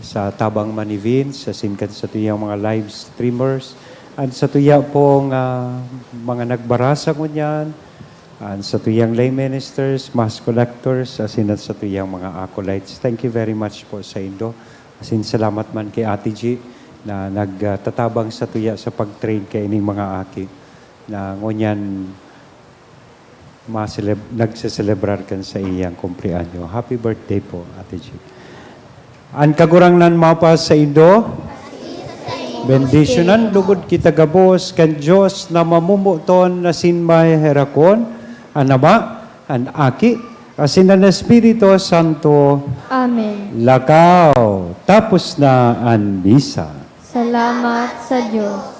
sa tabang man ni Vince, asin kan satuyang mga live streamers, an satuya pong, ah, mga nagbarasa ngunyan, an satuyang lay ministers, mass collectors, asin an satuyang mga acolytes. Thank you very much po saindo. Asin salamat man ki Ate G na nagtatabang satuya sa pag-train kaining mga aki na ngunyan maseleb-, nagseselebrar kan saiyang kumpleanyo. Happy birthday po, Ate G. An Kagurangnan mapasaindo. Bendisyonan lugod kita gabos kan Dios na mamomoton asin maheherakon, an Ama, An Aki, asin an Espiritu Santo. Amen. Lakaw, tapos na an misa. Salamat sa Diyos.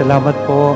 Salamat po.